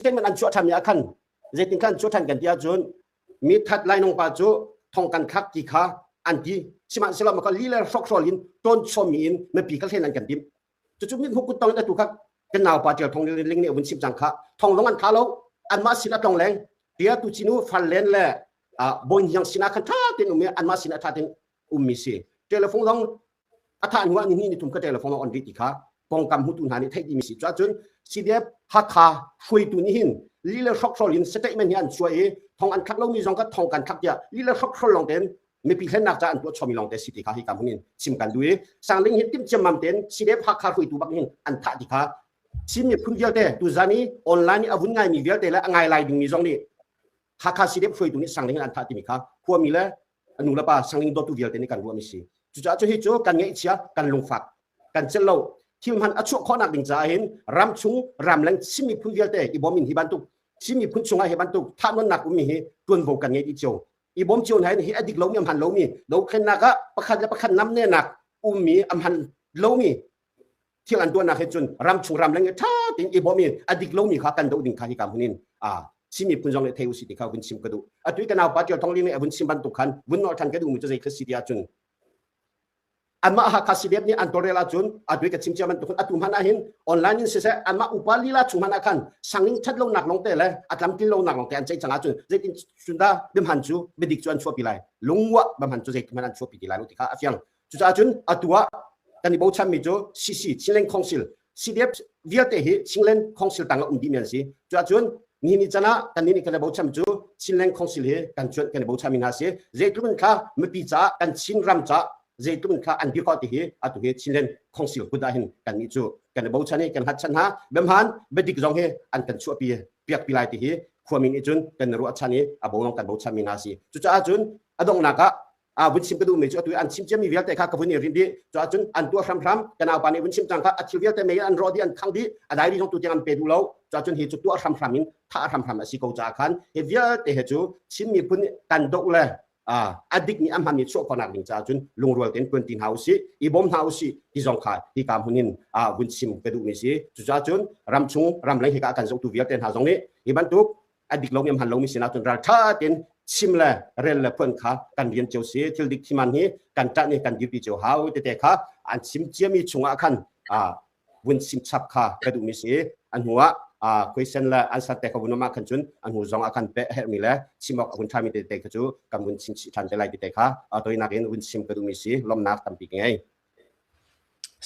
Statement an chuah ṭhanmi ah khan zeitin khan chuah ṭhan kan ti ahcun mi that lainawng pa cu thong kan thlak ti kha an ti. Sihmanhsehlaw maka li le hrokhrawl in tawn chawmmi in mipi kha hlen an kan timh. Cucu mit hmuk kut tong in atu kha kan naupa Ṭial Thong Ling nih a vun chim cang kha. Thong lawng an thla lo. Anmah sin a tlong leng. Tia tu cinu fal len le bawi hniang sinah khan ṭha tein um i anmah sinah ṭha tein ummi si. Telephone zong a thah hnu ah ni hnih ni thum ka telephone on rih ti kha pongkam hmutu hna nih theih dimi si. Cuahcun CDF Hakha hruaitu nih hin li le hrokhrawl in statement hi an chuah i thong an thlak lomi zong kha thong kan thlak tiah li le hrokhrawl lawng tein mipi hlennak ca an tuah chomi lawng te si ti kha hi ka hmun in chim kan duh i Sangling hi timh ciammam tein CDF Hakha hruaitu bak hin an thah ti kha Chin miphun vialte tuzan i online i a vun ngaimi vialte le a ngai lai dingmi zong nih Hakha CDF hruaitu nih Sangling an thah timi kha khuami le nu le pa Sangling dawtu vialte nih kan ruahmi si. Cucaah cu hi cu kan ngaihchia kan lungfak kan celh lo thil hman a chuah khawhnak ding caah hin ram chung ramleng Chin miphun vialte i bawm in hi bantuk Chin miphun chungah hi bantuk thahnawnnak ummi hi tuanvo kan ngei dih cio i bawm cio hna hi a dik lomi a hman lomi dothlennak ah pakhat le pakhat namnenak ummi a hman lomi thil an tuahnak he cun ramchung ramleng i ṭha tein i bawm i a dik lomi kha kan doh ding kha hika hmun in a Chin miphun zong nih thei usih ti kha vun chim ka duh. Atu i ka naupa Ṭial Thong Ling nih a vun chim bantuk khan vun nolh ṭhan ka duhmi cu zei kha si ti ahcun anmah Hakha CDF nih an tawlrel ahcun atu i ka chim cia bantuk atu hmanh ah hin online in siseh anmah upa lila chung hmanh ah khan sanging ṭhat lonak lawngte le a tlamtlin lonak lawngte an ceih cang ahcun zeitin cun dah biahman cu biadik cu an chuahpi lai lungwah biahman cu zeitin hmanh an chuahpi ti lai lo ti kha a fiang. Cucaah cun atu ah kan i bochanmi cu CC Chinland Council CDF vialte hi Chinland Council tang ah um dihmi an si. Cucaah cun nihin ni can ah kannih nih kan i bochan cu Chinland Council hi kan cuanh kan i bochanmi hna si. Zeitluk in kha mipi caah kan Chin ram caah zeitluk in kha an dir khawh ti hi atu hi Chinland Council kut ah hin kannih cu kan i bochan i kan hngatchan hna. Biahmaan biadik zong hi an kan chuahpi piakpi lai ti hi khuami nih cun kan i ruahchan i a bo kan bochanmi hna si. Cucaah cun a donghnak ah a vun chim ka duhmi cu atu an chim ciami vialte kha ka vun i rin dih cu ahcun an tuah hramhram ka naupa nih vun chim cang kha a thil vialte mei an rawh dih an khang dih a dai dih zong tu tiang an pe duh lo cu ahcun hi cu tuah hramhram in thah hramhram a si ko caah khan hi vialte he cu Chin miphun kan doh le a dik nih a hmanmi chuah khawhnak ding caah cun lungrual tein tuan ti hna usih i bawm hna usih ti zong kha hi ka hmun in vun chim ka duhmi si cucaah cun ramchung ramleng hika kan zohtu vialte hna zong nih hi bantuk a dik lomi a hman lomi sinah cun ralṭha tein chim le rel le phuan kha kan rian cio si thil dik thiman hi kan ṭah nih kan dirpi cio hau tete kha an chim ciami chungah khan vun chim chap kha ka duhmi si an hnu ah question le answer te kha vun um ah khan cun an hnu zong ah khan peh herhmi le chim awk a hun ṭhami tete kha cu kan vun chim chih ṭhan te lai tete kha toinak in vun chim ka duhmi si lawmnak tampi ka ngei.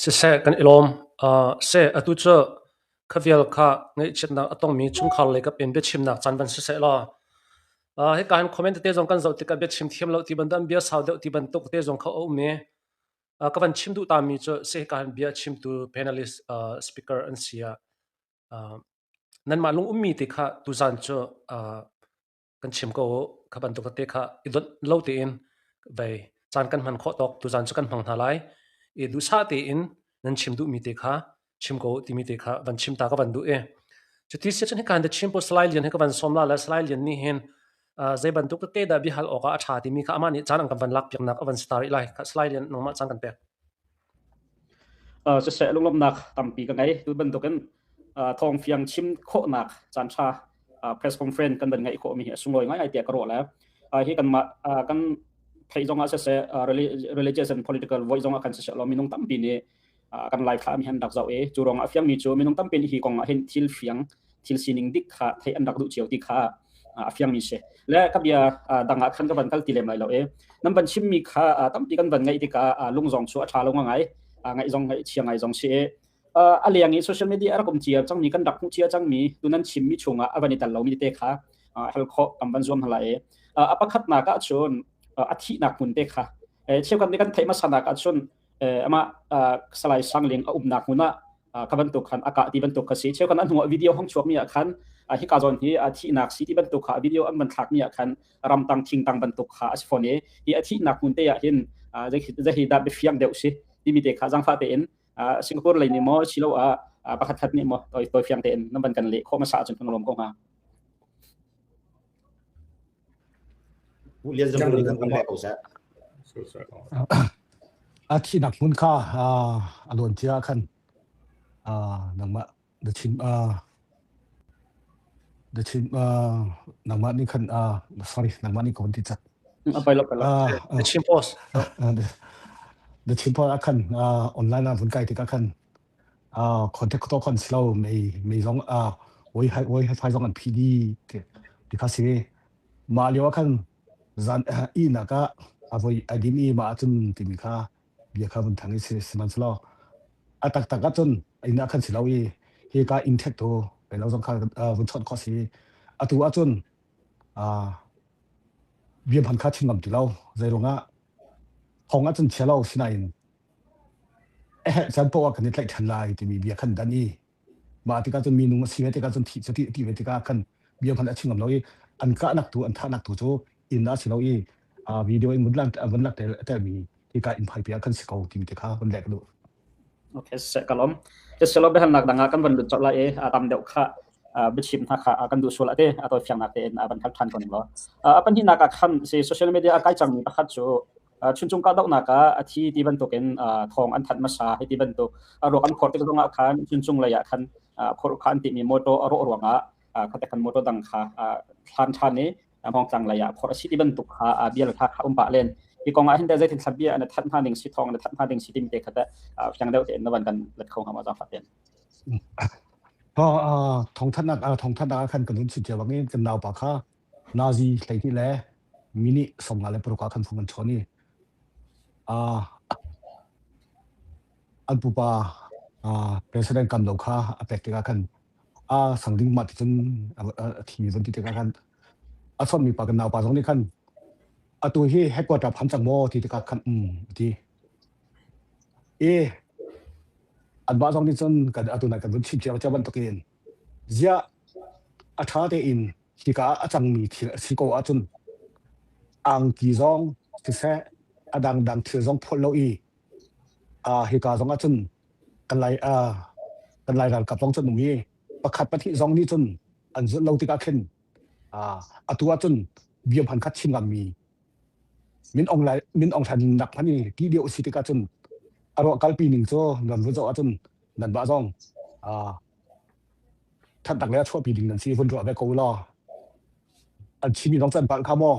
Siseh kan i lawm. Seh atu cu Kha vial kha ngaihchiatnak a tongmi chungkhar lei kap in biachimnak caan van siseh law hika hin comment tete zong kan zoh tikah biachim thiam lo ti bantuk an bia sau deuh ti bantuk te zong kha a um i ka van chim duh tami cu si hika hin bia chimtu panelist speaker an si ah nanmah lung ummi te kha tuzan cu kan chim ko u. Kha bantuk tete kha i donh lo tein vei caan kan hman khawh tawk tuzaan cu kan hmang hna lai. I duhsah tein nan chim duhmi te kha chim ko u timi te kha van chim ta ka van duh i cuti si cun hika hin the Chin Post Salai Lian hi ka van sawm la le Salai Lian nih hin zei bantuk tete dah biahal awk ah a ṭha timi kha amah nih caan an kan van lak piaknak a van si ta rih lai. Salai Lian nangmah caan kan pek. Siseh lunglawmhnak tampi ka ngei. Tu bantukin thawngfiang chim khawhnak caan ṭha press conference kan van ngeih khawhmi hi a sunglawi ngaingai tiah ka ruah le hi kanmah kan theih zong ah siseh religious and political voice zong ah kan siseh law minung tampi nih kan lai thla mi han rak zoh i cu ruang ah fiangmi cu minung tampi nih hi kong ah hin thil fiang thil sining dik kha theih an rak duh cio ti kha a fiangmi si le ka bia dang ah khan ka van kal ti lem lai lo i nan van chimmi kha tampi kan van ngaih tikah lung zong chu a ṭha lo ngai ngaih zong ngaih chia ngai zong si i a leng i social media a rak um cia cangmi kan rak hmuh cia cangmi tu nan chimmi chungah a van i tel lomi te kha hal khawh kan van zuam hna lai i a pakhatnak ah cun a thihnak hmun te kha cheukhat nih kan theih hmasa nak ah cun amah Salai Sangling a umnak hmun ah kha bantuk khan a kah ti bantuk kha si cheukhat an hnuah video hong chuakmi ah khan hika zawn hi a thihnak si ti bantuk kha video an van thlakmi ah khan ramtang thingtang bantuk kha a si fawn i hi a thihnak hmun te ah hin zehi dah biafiang deuh si timi te kha zangfah tein Singapore lei nih maw silo ah pakhat khat nih maw toi toi fiang tein nan van kan leh khawh hmasa ahcun kan lawm ko hnga. Pu Lian Zung nih kan leh ko seh. A thihnak hmun kha a luan cia khan nangmah na chim. The Chin nangmah nih khan sorry nangmah nih ka vun ti cak. A poi lo poi lo. The Chin Post. The Chin Post ah khan online ah vun kai tikah khan contact to khan si lo mei mei zong woi hai woi hai zong an phih dih ti ti kha si. Mah lio ah khan zan ihnak ah a voi ai dim i mah ahcun timi kha bia kha vun thang i sihmanhsehlaw a taktak ahcun inn ah khan si lo i hika inn ṭhek tu lo zong kha vun chawnh khawh si. Atu ahcun bia hman kha chim ngam ti lo. Zeiruangah thong ahcun chia lo sinain a herh caan paoh ah kan i tlaih ṭhan lai timi bia khan dan i Mah tikah cun minung a si ve tikah cun thih cu ti ve tikah khan bia hmanh a chim ngam lo i an kahnak tu an thahnak tu cu inn ah si lo i video in vun vun lak telmi hika inn phaipi ah khan si ko timi te kha vun leh ka duh. Okay, se kalom. Selo biahalnak dang ah kan van lut colh lai i a tam deuh kha biachim hna kha kan duh sual ate a tawi fiangnak tein a van hal than ko ning law. A pahnihnak ah khan si social media a kai cangmi pakhat cu Chuncung kahdohnak ah a thi ti bantukin thawng an thanh hmasa hei ti bantuk ruak an phorh tik zongah khan Chuncung lei ah khan phorh kha an timi motor a rawh ruangah khate khan motor dang kha thlan ṭhan i Hmawngtlang lei ah phorh a si ti bantuk kha bial kha kha um pah len. Hi kong ah hin teh zeitin thla bia na thanh hna ding si thawng na thanh hna ding si timi te kha teh fiang deuh tein na van kan let kho hnga ma zaangfah tein. Thawngthanhnak thawngthanhnak ah khan kan hun chim cia bangin kan naupa kha Nazi 12 le minute 56 ah khan phung an chawn i an pupa president kam lo kha a pek tikah khan a sang ding mah ti cun a thimi von ti tikah khan a chawnhmi pa kan naupa zong nih khan atu hi headquarter phan cang maw ti tikah khan um a ti. I anmah zong nih cun kan atu nai kan vun chim cia bantukin ziah a ṭha tein hika ah a cangmi thil a si ko ahcun angki zong siseh a dangdang thil zong phawt lo i hika zong ahcun kan lai kan lai ralkap zong cun um i pakhat pahnih zong nih cun an zulh lo tikah khin atu ahcun bia hman khat chim ngammi min ong lai min ong hlan nak hman i ti deuh si tikah cun a ruah kalpi ning cu nan vun zoh ahcun nan mah zong Thatnak le a chuahpi ding nan si vun ruah ve ko law an chimi zong can palh kha maw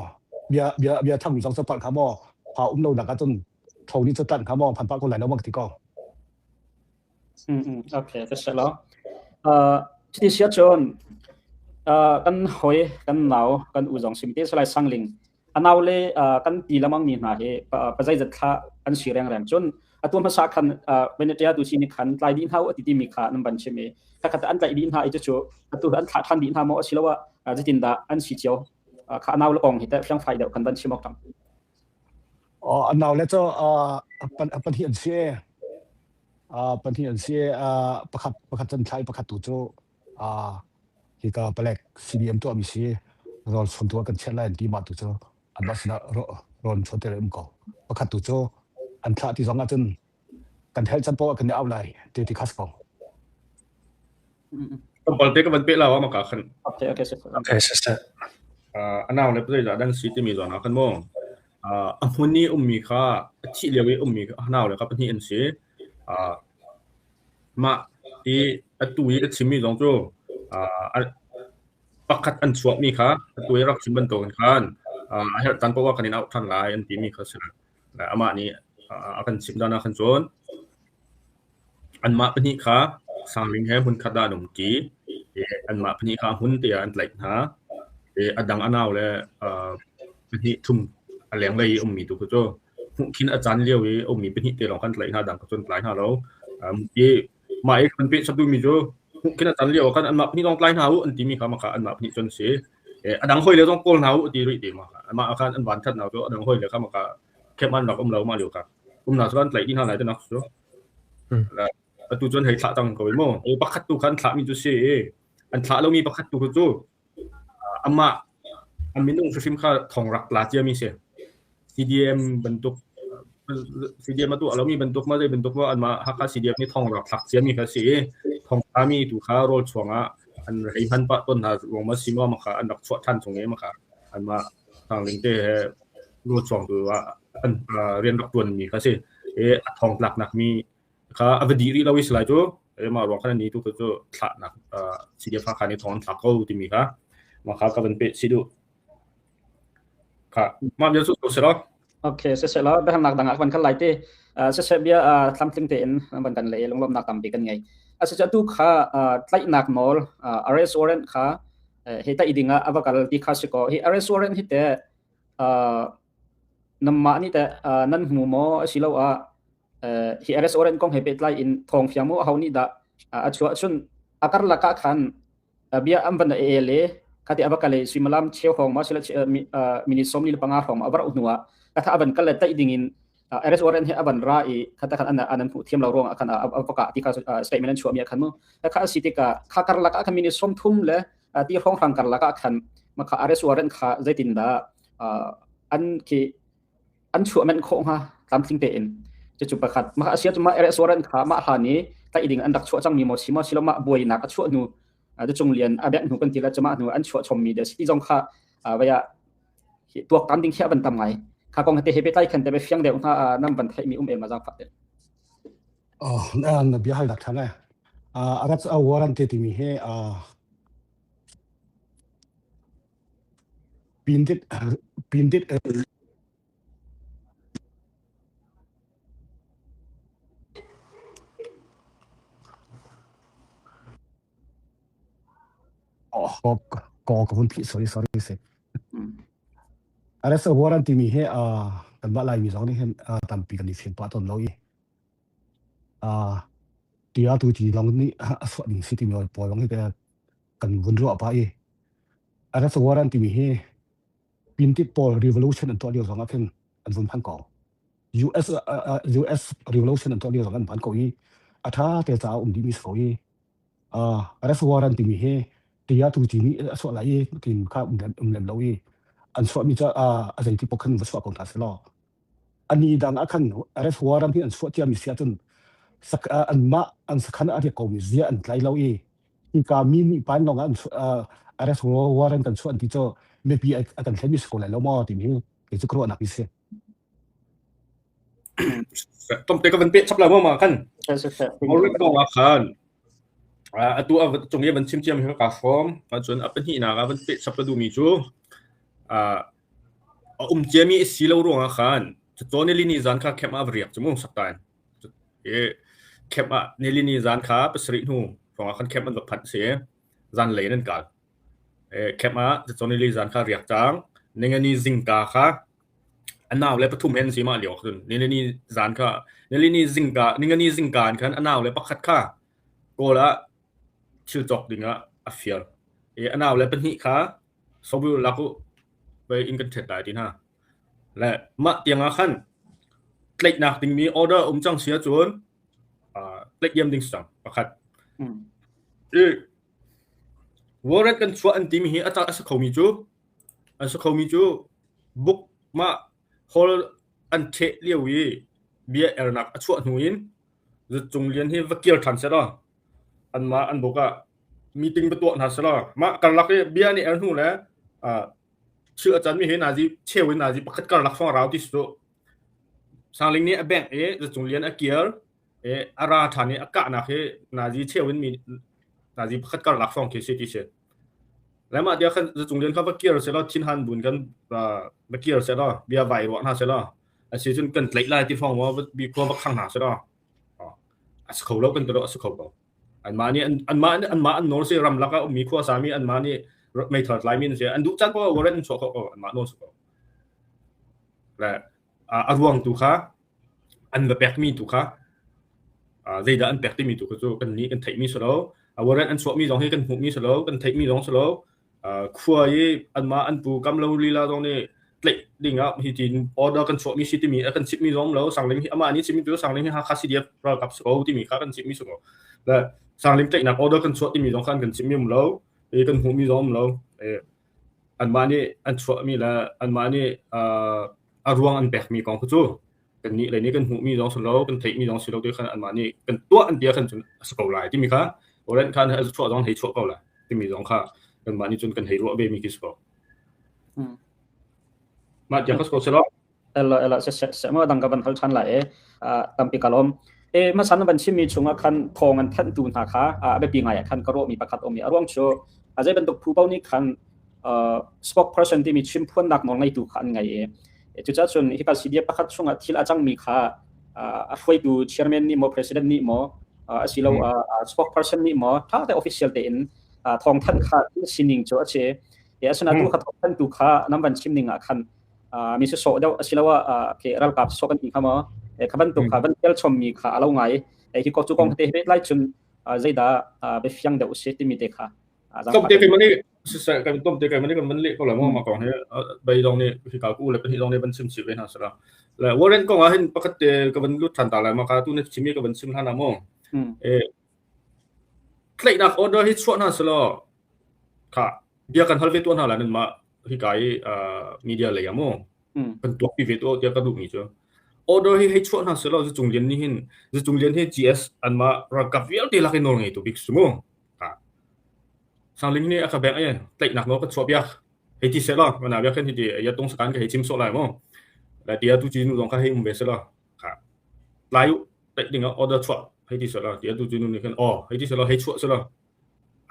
bia bia bia thangmi zong can palh kha maw ha um lo nak ahcun tho nih cu tanh kha maw phan pah ko lai lo mang ti ko. Okay, ka se lo. Cuti sia cun kan hoi kan nau kan u zong sim te salai sangling a nau le kan ti lamang mi hna hi pazeizat thla an si rengreng cun atu hmasa khan Venetia tu si ni khan tlai dih hna u ati timi kha nan van chim i kha an tlaih dih hna i cucu atu an thlah than dih hna maw asiloah zeitin dah an si cio kha a nau le kong hi teh fiangfai deuh kan van chim awk tang A nau le cu pahnih an si pahnih an si pakhat pakhat can thlai pakhat tu cu hika palek CDM tuahmi si rawl chun tu ah kan chiah lai an ti mah tu cu anmah sinah rawl chuan te um ko pakhat tu cu an thlah ti zong ahcun kan helh can poah kan i au lai ti ti khas ko Tlawmpal te ka van peh la ma ka khan. Okay, okay, sir. Okay, sir. A nau le zei dah dan si timi zawn ah khan mu. A hmun i ummi kha a thih lio i ummi a nau le kha pahnih an si. Mah i atu i a chimmi zong cu pakhat an chuahmi kha atu i rak chim bantukin khan a herh caan paoh ah kan in auh ṭhan lai an timi kha a si. Amah nih a kan chimh dan ah khan cun anmah pahnih kha sangling he hmunkhat ah an umṭi i anmah pahnih kha hmun te ah an tlaih hna. I a dang a nau le pahnih thum a lenglei i ummi tu kha cu hmuh khin a caan lio i a ummi pahnih te lawng khan tlaih hna dang kha cun tlai hna lo. I mah i kan peh chap duhmi cu hmuh khin a caan lio ah khan anmah pahnih lawng tlai hna u an timi kha mah kha anmah pahnih cun a si. A dang hawi le zong kawl hna u ti rih ti mah kha mah khan an van that hna cu a dang hawi le kha mah kha khem an rak um lo mah lio kha um na cu an tlaih dih hna lai te nak cu. Atu cun hei thlah cang ko i mu. Pakhat tu kha an thlahmi cu si i an thlah lomi pakhat tu cu amah a minung hrimhrim kha thong rak tla ciami si. CDM bantuk CDM a tuah lomi bantuk ma zei bantuk ma anmah Hakha CDM nih thong rak thlak ciami kha si i thong tlami tu kha rawl chuang ah an hei hman pah tawn hna ruang ma si maw ma kha an rak chuah ṭhan chung i ma kha anmah Thangling te he rawl chuang tu ah an rian rak ṭuanmi kha si. I a thong tlaknak mi kha a va dih rih lo i si lai cu mah ruang khan ni tu cu thlahnak CDF Hakha nih thong an thlak ko timi kha. Mah kha ka van peh chih duh. Kha mah bia cu si lo. Okay, siseh law biahalnak dang ah kan kal lai te. Siseh bia tlamtling tein van kan le lunglawmhnak tampi kan ngei. Asicu tu kha tlaihnak nawl arrest warrant kha hi tlaih ding ah a va kal ti kha si ko. Hi arrest warrant hi te namah nih teh nan hmu maw asiloah hi arrest warrant kong he pehtlai in thawng fiang maw aho nih dah a chuah cun a karlak ah khan bia an van el i khati a va kal i suimilam cheu hrawng ma sila minute 45 hrawng ma a va rauh hnu ah katha a van kal le tlaih ding in arrest warrant hi a van ra i khata khan an an hmuh thiam lo ruang ah khan a va kah ti kha statement an chuah mi ah khan mu kha a si tikah kha karlak ah khan minute 30 le ti hrawng hrang karlak ah khan makha arrest warrant kha zeitin dah an khi an chuah manh khawh hnga tlamtling tein cucu pakhat mah asia cu mah arrest warrant kha mah hlan i tlaih ding an rak chuah cangmi maw si maw silo mah buainak a chuah hnu cung lian a bengh hnu kan ti la cu mah hnu an chuah chommi de si zong kha vaya tuak tam ding khi a van tam ngai kha kong te he pehtlai khan te be fiang deuh hnga nam van theih mi um el ma zang fak te Oh na bia hal dak thang e arrest warrant te timi he Pindit pindit Ko ka vun phih sorry sorry si. Arrest warrant timi hi kanmah Laimi zong nih hin tampi kan i fian pah tawn lo i tia tu ti lawng nih a chuah ding si timi pawl lawng hi kan vun ruah pah i arrest warrant timi hi Pintit pawl revolution an tuah lio zong ah khin an vun hman ko. US US revolution an tuah lio zong an hman ko i a ṭha te caah um dihmi si ko i arrest warrant timi hi tia tu ti nih a chuah lai i tin kha um lem, um lem lo i an chuahmi cu a zeiti paoh khan va chuah ko hna seh law ani dang ah khan arrest warrant hi an chuah ciami si ahcun anmah an sakhan a riak komi zia an tlai lo i hika mi nih pan lawng ah an arrest warrant kan chuah an ti cu mipi a kan thlenmi si ko lai lo maw timi hi kei cu ka ruahnak hi si. Tomte ka van peh chap la maw ma kan. Warrant kong ah khan atu a cung i van chim ciam hi ka hrawm cun a pahnihnak ah van peh chap ka duhmi cu a um ciami si lo ruangah khan caw nilini zan kha camp ah va riak cu mu saktan i camp ah nilini zan kha pasarih hnu hrawngah khan camp an va phanh si zan lei in an kal camp ah caw nili zan kha riak cang ningani zingka kha a nau le pathum he an si mah lio cun nilini zan kha nilini zingka ningani zingka in khan a nau le pakhat kha kawl ah thil cawk ding ah a fial i a nau le pahnih kha sobu lak u vei in kan ṭhet lai ti hna. Le mah tiang ah khan tlaihnak dingmi order um cang si ahcun tlaih diam ding si cang pakhat. I warrant kan chuah an timi hi a a si khomi cu a si khomi cu book mah hall an ṭheh lio i bia ernak a chuah hnu in Zutcung Lian hi va kir ṭhan seh law anmah an buk ah meeting va tuah hna seh law mah karlak i bia an i er hnu le thil a canmi hi nazi cheu in nazi pakhat karlak hrawng rau ti su Sangling nih a bank i Zacung Lian a kir i a ra ṭhan i a kahnak hi nazi cheu in mi nazi pakhat karlak hrawng khi si ti si. Le mah dia khan Zacung Lian kha va kir seh law thinhan bun kan va kir seh law bia vai ruah hna seh law a si cun kan tlaih lai ti hrawng maw bi khua va khang hna seh law a si kho lo kan ti lo a si kho ko. Anmah nih anmah anmah an nawl si ramlak ah ummi khua sami anmah nih meithal tlaimi an si an duh caan paoh warrant an chuah khawh ko anmah nawl si ko. Le a ruang tu kha an va pekmi tu kha zeidah an pek timi tu kha cu kan nih kan theihmi si lo warrant an chuahmi zong hi kan hmuhmi si lo kan theihmi zong si lo khua i anmah an pu kam lo lila zong nih tlaih ding ah hi tin order kan chuahmi si timi a kan chimhmi zong lo Sangling hi amah nih chimmi tu Sangling hi Hakha CDF ralkap si ko timi kha kan chimhmi si ko le Sangling tlaihnak order kan chuah timi zong kha an kan chimhmi um lo i kan hmuhmi zong um lo anmah nih an chuahmi le anmah nih a ruang an pekmi kong kha cu kannih lei nih kan hmuhmi zong si lo kan theihmi zong si lo ti khan anmah nih kan tuah an ti ah khan cun a si ko lai timi kha warrant khan a chuah zong hei chuah ko lai timi zong kha kanmah nih cun kan hei ruah ve mi khi si ko. Mah tiang ka si ko selaw. Ela ela se se se mo dang ka van hal than lai e tampi kalom e masan van chimmi chungah khan thong an thanh tu hna kha a biapi ngai ah khan ka ruahmi pakhat um i a ruang cu a zei bantuk phu paoh nih khan. spokesperson timi chimphuannak nawl ngeitu kha an ngei i cucaah cun hika CDF pakhat chungah thil a cangmi kha a hruaitu chairman nih maw president nih maw asilo spokesperson nih maw ṭha te official tein thawngthanh kha thil sining cu a si. Asina tu kha thawngthanh tu kha nan van chim ning ah khan mi sawh deuh asiloah ke ralkap sawh kan ti kha maw kha bantuk kha van tel chommi kha a lo ngai. Hi ko cu kong te he lai cun zeidah biafiang deuh si timi te kha. Tom te kai mani siseh kan tom te kai mani kan man le ko la mo ma kong he bei dong ni hi ka ku le pahnih dong ni ban chim chi ve hna sala. Le warrant kong ah hin pakhat te ka van lut than ta lai ma ka tu ne chimi ka van chim hlan ah mo. E tlaihnak order hi chuah hna selaw kha bia kan hal ve tuah hna la nan mah hi ka i media lei ah mu kan tuak pi ve tuah tiah ka duh mi cu order hi hei chuah hna selaw Zucung Lian nih hin Zucung Lian hi GS anmah ralkap vialte lak i nawl ngeitu bik si mu. Sangling nih a ka bek i tlaihnak nawl ka chuah piak hei ti selaw mana bia khan hi ti ya tung sakan ka hei chim sawh lai mu. La tia tu chi nu zong kha hei um ve selaw kha tlai u tlaih ding ah order chuah hei ti selaw tia tu chi nu nih khan aw hei ti selaw hei chuah selaw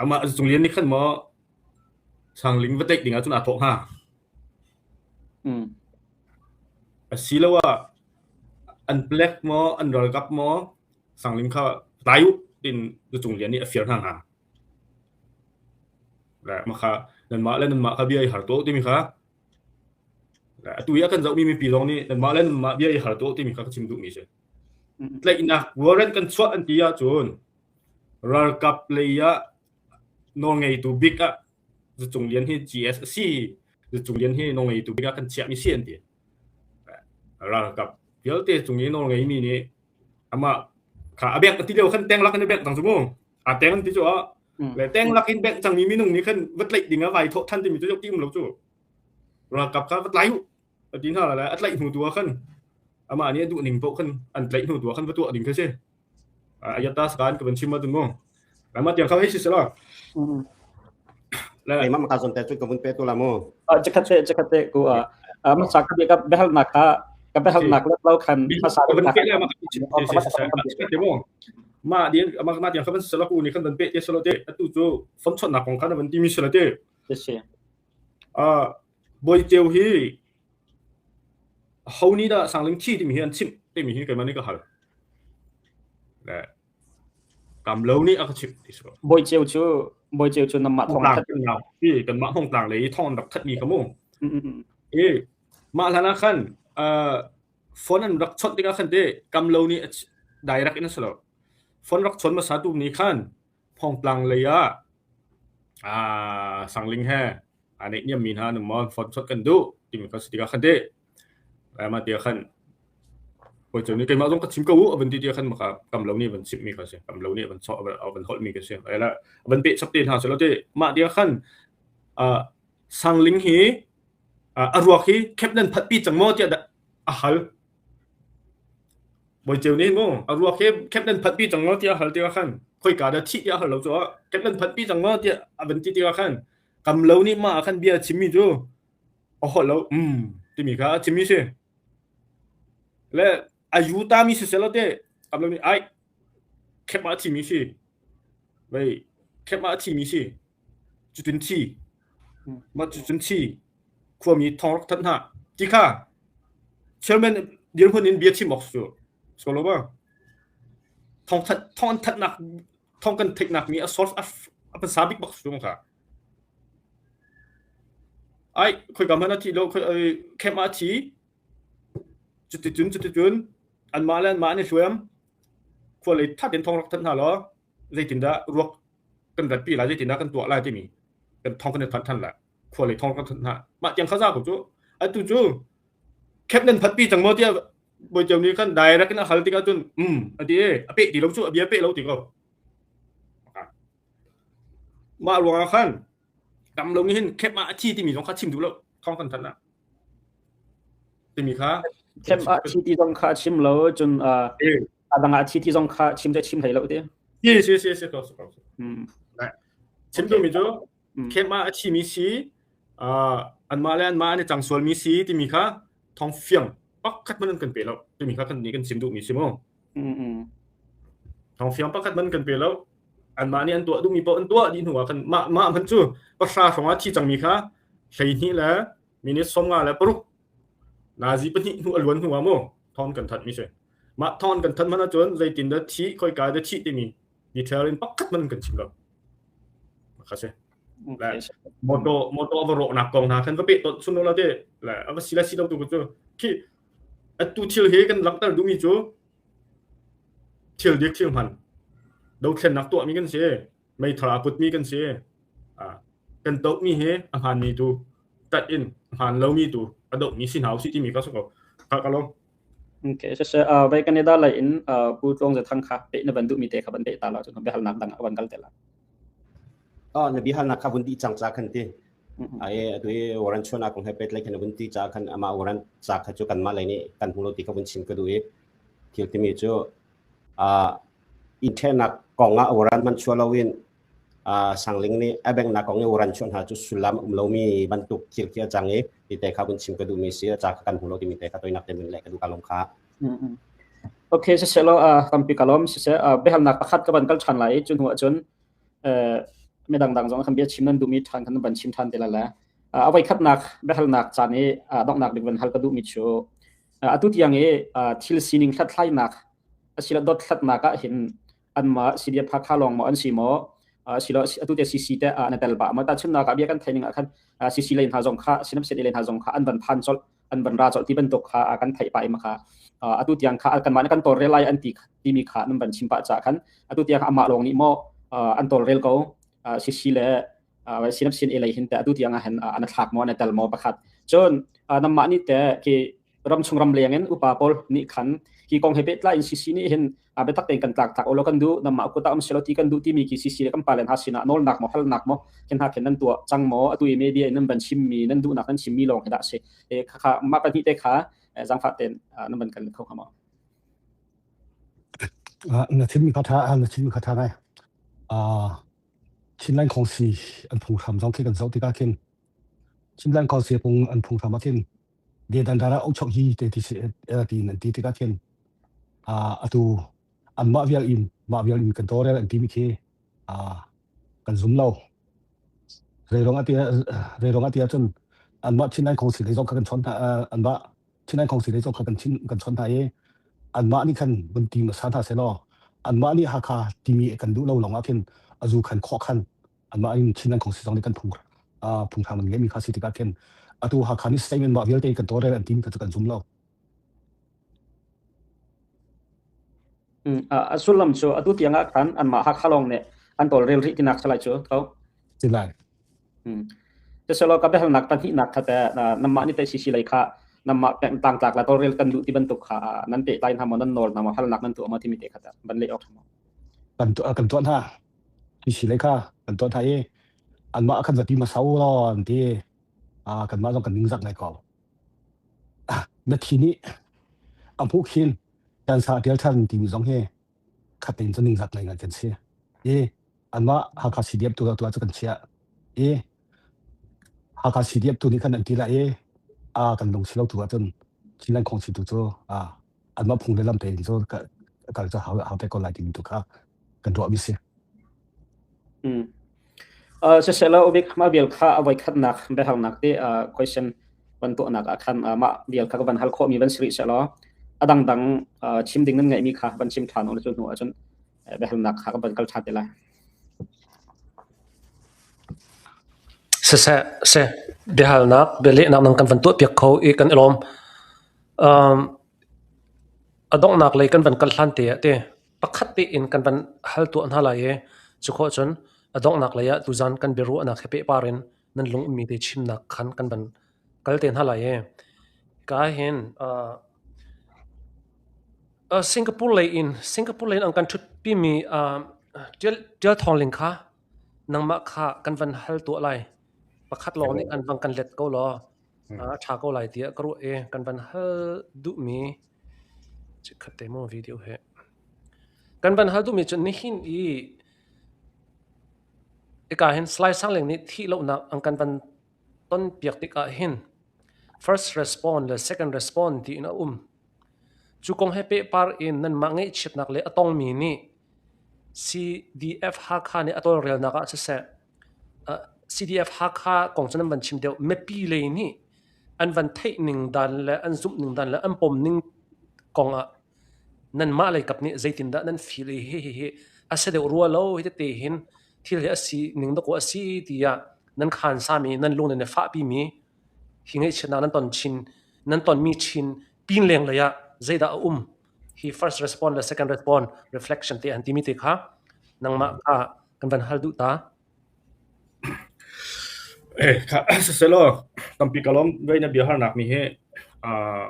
amah Zucung Lian nih khan maw Sangling va tlaih ding ah cun aa thawh hnga. Asiloah an plek maw an ralkap maw Sangling kha tlai u tiin Zucung Lian nih a fir hna hnga. Le mah kha nanmah le nanmah kha bia i har tuah u timi kha atu i a kan zohmi mipi zong nih nanmah le nanmah bia i har tuah u timi kha ka chim duhmi a si. Tlaihnak warrant kan chuah an ti ahcun ralkap lei ah nawlngeitu bik ah Zucung Lian hi GS a si. Zucung Lian hi nawlngeitu bik ah kan chiahmi si an ti. Ralkap vialte cung i nawlngeimi nih amah kha a bek a ti lio khan teng lak in a bek cang cu mu. A teng an ti cu ah le teng lak in bek cangmi minung nih khan va tlaih ding ah vai thawh than timi cu ti um lo cu. Ralkap kha va tlai u a ti hna le a tlaih hnu tu ah khan amah nih a duh ning paoh khan an tlaih hnu tu ah khan va tuah ding kha si. Ayata sakan ka van chim ahcun mu. Lama tiang kha hei si sela. Le mah ka zon te cu ka vun pe tu la mu. Chakhat te chakhat te ku a ma sa ka ka behal nak kha ka behal nak lo khan ma sa ka van pe le ma ka te mu. Ma dien ma ma tiang kha van sela ku ni khan van pe te selo te atu cu phone chot nak kong khan van ti mi sela te. Si. A boi cheu hi ho ni dah sangling thi timi hi an chimh timi hi keimah nih ka hal. Le kam lo nih a ka chimh ti si ko. Bawi Ceu cu Bawi Ceu cu namah thong that hi kanmah Hmongtlang lei thong an rak that mi kha mu. I mah hlan ah khan phone an rak chawnh tikah khan te kam lo nih direct in a si lo. Phone rak chawn hmasa tu nih khan Hmongtlang lei ah Sangling he aa neihniammi hna an um maw phone chawnh kan duh timi kha si tikah khan teh mah tiah khan hawi cu nih keimah zong ka chim ko u a van ti tiah khan maka kam lo nih van chimhmi kha si kam lo nih van chawh a van holhmi kha si la van peh chap te hna si lo te mah tiah khan sangling hi a ruak hi khep nan phat pi cang maw tiah a hal Bawi Ceu nih mu a ruak hi khep nan phat pi cang maw tiah a hal tikah khan khoika dah thih tiah a hal lo cu khep nan phat pi cang maw tiah a van ti tikah khan kam lo nih mah ah khan bia a chimmi cu a holh lo um timi kha a chimmi si le a yu ta mi si selo te kam lo nih ai khep ah a thimi si vei khep ah a thimi si cutin thi mah cucun thi khuami thong rak thanh hna ti kha chairman dirhmun in bia chim awk cu so lo ba thong that thong an thatnak thong kan theihnak mi a source a pasa bik bak su kha ai khoi ka man a thi lo khoi camp a thi cuticun cuticun anmah le anmah an i hluam khua lei that in thong rak thanh hna law zeitindah ruak kan ratpi lai zeitindah kan tuah lai timi kan thong kan i thanh than lai khua lei thong kan thanh hna mah tiang kha za ko cu atu cu khep nan phat pi cang maw tiah bawi ceu nih khan direct in a hal tikah cun um a ti e a peh ti lo cu a bia peh lo ti ko mah ruangah khan dam lo nih hin khep ah a thi timi zong kha chim duh lo thong kan thanh ah timi kha khep ah thi ti zong kha chim lo cun a dang ah thi ti zong kha chim te chim hlei lo ti si si si si ko ko chim duhmi cu Camp ah a thimi si, anmah le anmah an i cang sualmi si timi kha thawng fiang pakhat hmanh an kan pe lo timi kha kan nih kan chim duhmi si mu. Thawng fiang pakhat hmanh kan pe lo. Anmah nih an tuah duhmi paoh an tuah dih hnu ah khan mah mah hmanh cu pahra hrawng ah thi cangmi kha. 12 le minute 56 nazi pahnih hnu a luan hnu ah mu thawng kan thanh mi si. Mah thawng kan thanh hmanh ahcun zeitin dah thih khoika dah thih timi detail in pakhat hmanh kan chim lo. Kha si. Le motor motor va rawhnak kong hna khan va peh ton sun lo te le a va si la si lo tu cu khi atu thil hi kan langhter duhmi cu thil dik thil hman dothlennak tuahmi kan si meithal aa putmi kan si kan tohmi hi a hmaanmi tu tat in a hmaan lomi tu a dohmi si hna usih timi ka si ko ka ka lawm Okay, siseh uh, vai Canada lai in uh, Pu Tluang Za Thang kha pe na ban duhmi te kha ban pe ta la cun biahalnak dang a van kal te la. Oh, na biahalnak kha vun di cang ca khan ti. Ai atu i warrant chuan akong he pet lai khan vun ti ca khan ama warrant ca kha cu kanmah lei nih kan hmu lo ti kha vun chim ka duh i thil timi cu uh, Innṭhennak kong ah warrant hmanh chuah loin Sangling nih a benghnak kong i warrant chuah hna cu sullam a um lomi bantuk thil khi a cang i ti te kha vun chim ka duhmi si. A ca kha kan hmu lo timi te kha toinak te min leh ka duh ka lawm kha. Okay, siseh law tampi ka lawm. Siseh biahalnak pakhat ka van kal ṭhan lai i cu hnu ahcun midang dang zong kan bia chim nan duhmi ṭhan kan van chim ṭhan te lai le a voikhatnak biahalnak caan i donghnak bik van hal ka duhmi cu atu tiang i thil sining hlathlainak asilo dothlatnak ah hin anmah CDF Hakha lawng maw an si maw asilo atu te CC te na tel ba ma tahchunnak ah bia kan thei ning ah khan CC lei hna zong kha sinap set lei hna zong kha an van phan colh an van ra colh ti bantuk kha kan theih pa i ma kha atu tiang kha kanmah nih kan tawlrel lai an ti timi kha nan van chim pah ca khan atu tiang amah lawng nih maw an tawlrel ko CC le sinap sin lei hin te atu tiang ah hin an thlak maw an tel maw pakhat cun namah nih te khi ramchung ramleng in upa pawl nih khan hi kong he pehtlai in CC nih hin biatak tein kan tlak tlak ulaw kan duh namah kut ah um selaw ti kan duh timi khi CC le kan pale hna sinah nawlnak maw halnak maw khin hna khin nan tuah cang maw atu i media in nan van chimmi nan duhnak nan chimmi lawng hi dah si kha kha mah pahnih te kha zaangfah tein nan van kan kho hnga maw Na chimmi kha tha na chimmi kha tha ngai. Chinland Kongsi an phunghram zong khi kan zoh tikah khin Chinland Kongsi phung an phunghram ah khin Dedandara ochok hi te ti si ti nan ti tikah khin atu anmah vial in mah vial in kan tawlrel an timi khi kan zum lo. Zeirong ati zeirong ati ahcun anmah Chinland Council lei zong kha kan chawnh hna anmah Chinland Council lei zong kha kan chin kan chawnh hna i anmah nih khan vun ti hmasa hna sehlaw anmah nih Hakha timi kan duh lo lawng ah khin azu khan khawh khan anmah in Chinland Council zong nih kan phung phunghram an ngeihmi kha si tikah khin atu Hakha nih statement mah vialte kan tawlrel an timi kha cu kan zum lo. A sullam cu atu tiang ah khan anmah Hakha lawng nih an tawlrel rih tinak salai cu tho. Si lai. Siselaw ka biahalnak pahnihnak kha teh namah nih teh CC lei kha namah tangtlak la tawlrel kan duh ti bantuk kha nan pehtlai hna maw nan nawl hna maw halnak nan tuah maw timi te kha teh van leh awk maw. Kan kan tuah hna. CC lei kha kan tuah hna i anmah khan va ti hmasa u law an ti. Kanmah zong kan ningzak ngai ko. Na thi nih a hmuh khin kan sa tial ṭhan timi zong hi khat tein cun ningzak ngai ngai kan si. I anmah Hakha CDF tu tu ah cu kan chiah. I Hakha CDF tu nih khan an ti lai i a kan lung si lo tu ahcun Chinland Khongsi tu cu anmah phung le lam tein cu kal cu hau hau te ko lai timi tu kha kan ruahmi si. Mm. Uh, siselaw ubik mah vial kha a voikhatnak biahalnak te uh, question van tuahnak ah khan uh, mah vial kha ka van hal khawhmi van si rih sehlaw a dangdang uh, chim ding nan ngeihmi kha van chim ṭhan u cu hnu ahcun biahalnak kha ka van kal ṭhan te lai. Siseh, seh, biahalnak, bialehnak nan kan van tuahpiak kho i kan i lawm. Um, a donghnak lei kan van kal hlan te ah te pakhat tein kan van hal tuah hna lai i cu khawh cun a donghnak lei ah tuzan kan biaruahnak he pehpar in nan lung ummi te chimnak khan kan van kal te hna lai i ka hin uh, uh, Singapore lei in Singapore lei in an kan ṭhutpi mi uh, Ṭial Ṭial Thawng Ling kha nangmah kha kan van hal tuah lai pakhat lawng nih kan van kan let ko law a ṭha ko lai tiah ka ruah i kan van hal duhmi chikkhat te maw video he kan van hal duhmi cu nihin i ika hin Salai Sang Ling nih thih lohnak an kan van ton piak tikah hin first response le second response tiin a um. Cu kong he pehpar in nanmah ngaihchiatnak le a tongmi nih CDF Hakha nih a tawlrelnak ah siseh. CDF Hakha kong cu nan van chim deuh. Mipi lei nih an van theih ning dan le an zumh ning dan le an pom ning kong ah nanmah lei kap nih zeitindah nan feel i hi hi hi a si deuh rua lo hi tete hin thil hi a si ning dakaw a si tiah nan khan sami nan lung nan i fahpi mi hi ngaihchiatnak nan ton chin nan tonmi chin pin leng lei ah zeidah a um hi first response le second response reflection te an timi te kha nangmah kha kan van hal duh ta. Eh, kha siselaw tampi ka lawm vei na bia harnak mi hi uh,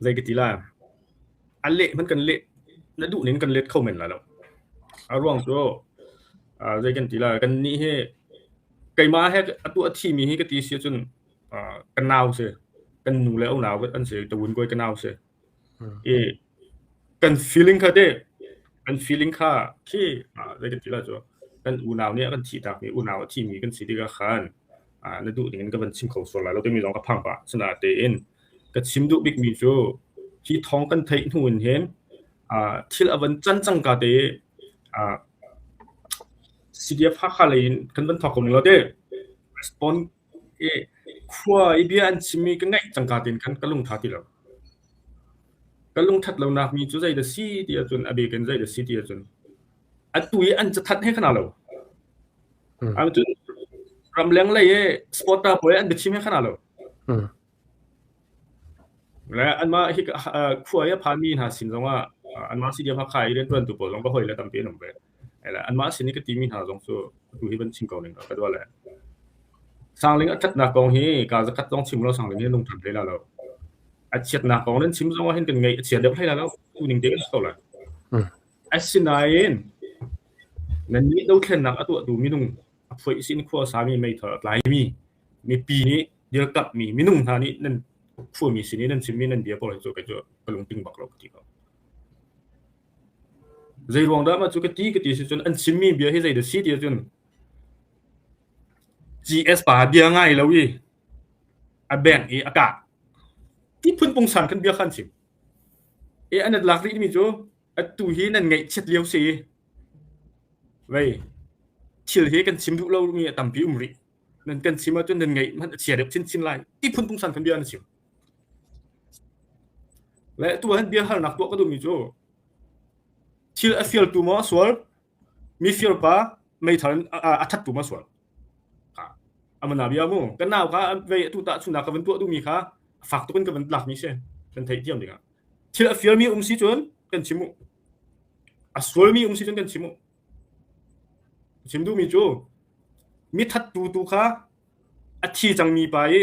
zei ka ti la a leh hman kan leh na duh ning kan let kho men la lo a ruang cu uh, zei kan ti la kan nih hi keimah he atu a thi mi hi ka ti si cun uh, kan nau si kan nu le unau an si tawun koi ka nau si I kan feeling kha teh kan feeling kha khi zei kan ti lai cu kan unau nih a kan thihtak mi unau a thimi kan si tikah khan na duh ding in ka van chim kho sual lai lo timi zong ka phang pah. Asinain ka chim duh bikmi cu hi thawng kan theih hnu in hin thil a van can cangka te CDF Hakha lei in kan van thawk ko ning law teh respond I khua i bia an chimmi ka ngaih cangka tein khan ka lungtha ti lo. Ka lungthat lonak mi cu zei dah si ti ahcun a bik in zei dah si ti ahcun atu i an cathanh he khana lo. Cun ramleng lei i supporter pawl an biachim he khana lo. Le anmah hi khua i a phanmi hna sin zongah anmah CDF Hakha i rianṭuantu pawl zong ka hawile tampi an um ve. Anmah sin i ka timi hna zong cu atu hi van chim ko ning ka dua le. Sangling a ṭhatnak kong hi ka zakhat zong chim lo Sangling hi lungṭhat hlei la lo. A chiatnak kong nan chim zong ah hin kan ngaih a chia deuh hlei la lo. Tu ning te kan si ko lai. Asinain nannih dothlennak a tuahtu minung a phuaih sin khua sami meithal a tlaimi mipi nih dirkamhmi minung hna nih nan khuami sin i nan chimmi nan bia pawl hi cu kei cu ka lungtling bak lo ka ti ko. Zei ruang dah mah cu ka ti ka ti si cun an chimmi bia hi zei dah si ti ahcun GS pa bia ngai lo i a bank i a kah ti phun pungsan khan bia khan chim. E an lak rih mi cu atu hi nan ngaihchiat lio si. Vei thil hi kan chim duh lo mi a tampi um rih. Nan kan chim ahcun nan ngaih hmanh a chia deuh chinchin lai. Ti phun pungsan khan bia an chim. Le tu han bia halnak tuah ka duhmi cu thil a fialtu maw a sual, mi fialpa meithal in a thattu maw a sual. Amana bia mu. Kan nau kha vei atu tahchunhnak ka van tuah duhmi kha fak tuk in ka van lakmi si. Kan theih thiam dingah. Thil a fialmi um si cun kan chim u. A sualmi um si cun kan chim u. Chim duhmi cu mi thattu tu kha a thi cangmi pa i